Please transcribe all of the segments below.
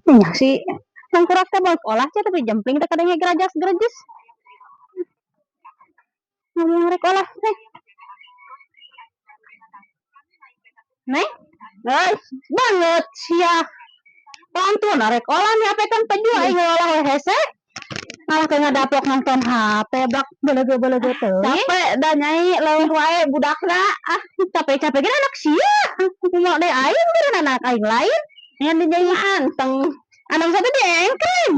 Nya si tangkurak teh balik olah sia, tapi jempling teh kadangnya gerajas gerejes. Ngomong rek olah teh. Neng, guys, banget sia. Pantun rek olah nih HP kan peju aing olah we hese. Malah ke ngadaplok nonton HP bak belege-belege teuing. Capek dah, Nyai, leuwih wae budakna. Ah, capek-capek gini anak sia. Kumaha deui aing beureun anak aing lain. Yang di nyai mah anteng. Anak satu diengkeun.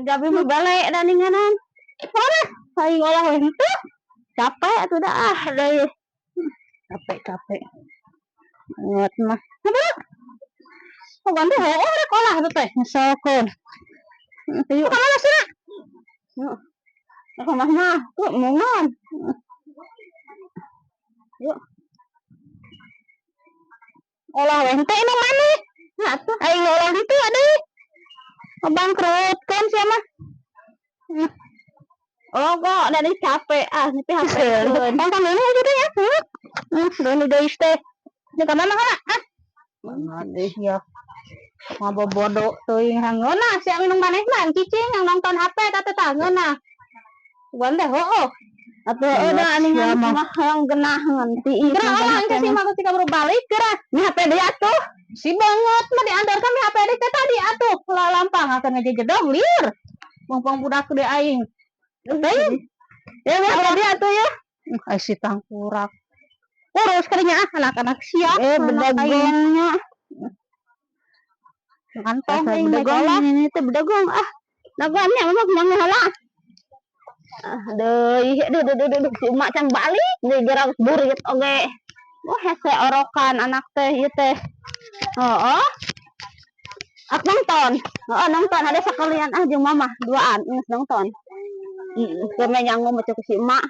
Jabi mah balik da ninganan. Mana? Aing olah we henteu. Capek atuh dah, ah deui. Capek-capek. Banget mah. Apa? Oh, ganti heueuh rek olah tuh teh. Ngeselkeun. Yuk. Ka mana sih? Yuk. Ka mah tuh mungan. Yuk. Olah we henteu ini maneh. Nah, atuh. Aing olah henteu deui. Ngebangkrutkeun sia mah. Oh, kok dari capek ah, nanti HP keun. Tong dulu gitu ya. Dulu guys teh. Ini ka mana kana? Ah. Banget. Ya. Ngabobodo teuing hangeuna sia minum maneh mah cicing yang nonton HP teh teh ngeunah. Sugan teh heueuh. Atuh udah aningan mah hayang genahan ti. Geura olah engke si mah ketika baru balik geura. Ini HP dia tuh. Si banget mah diantarkan di HP teh tadi atuh lampang akan ngejejedong liur. Pong-pong budak gede aing. Teuing. Ya, HP dia tuh ya. Ai si tangkurak. Urus kadinya ah anak-anak sia. Eh, bedagongnya. Kantong aing mah Bedagong olah. ini teh bedagong ah. Dagongnya mah kumaha heula. Ah, deui, aduh, aduh, aduh, aduh, si emak can balik deui gerak burit oge. Wah, hese orokan anak teh ieu teh. Heeh. Ak nonton. Heeh, nonton ada sekalian ah jeung mama duaan geus nonton. Heeh, keur nyangu mah si emak.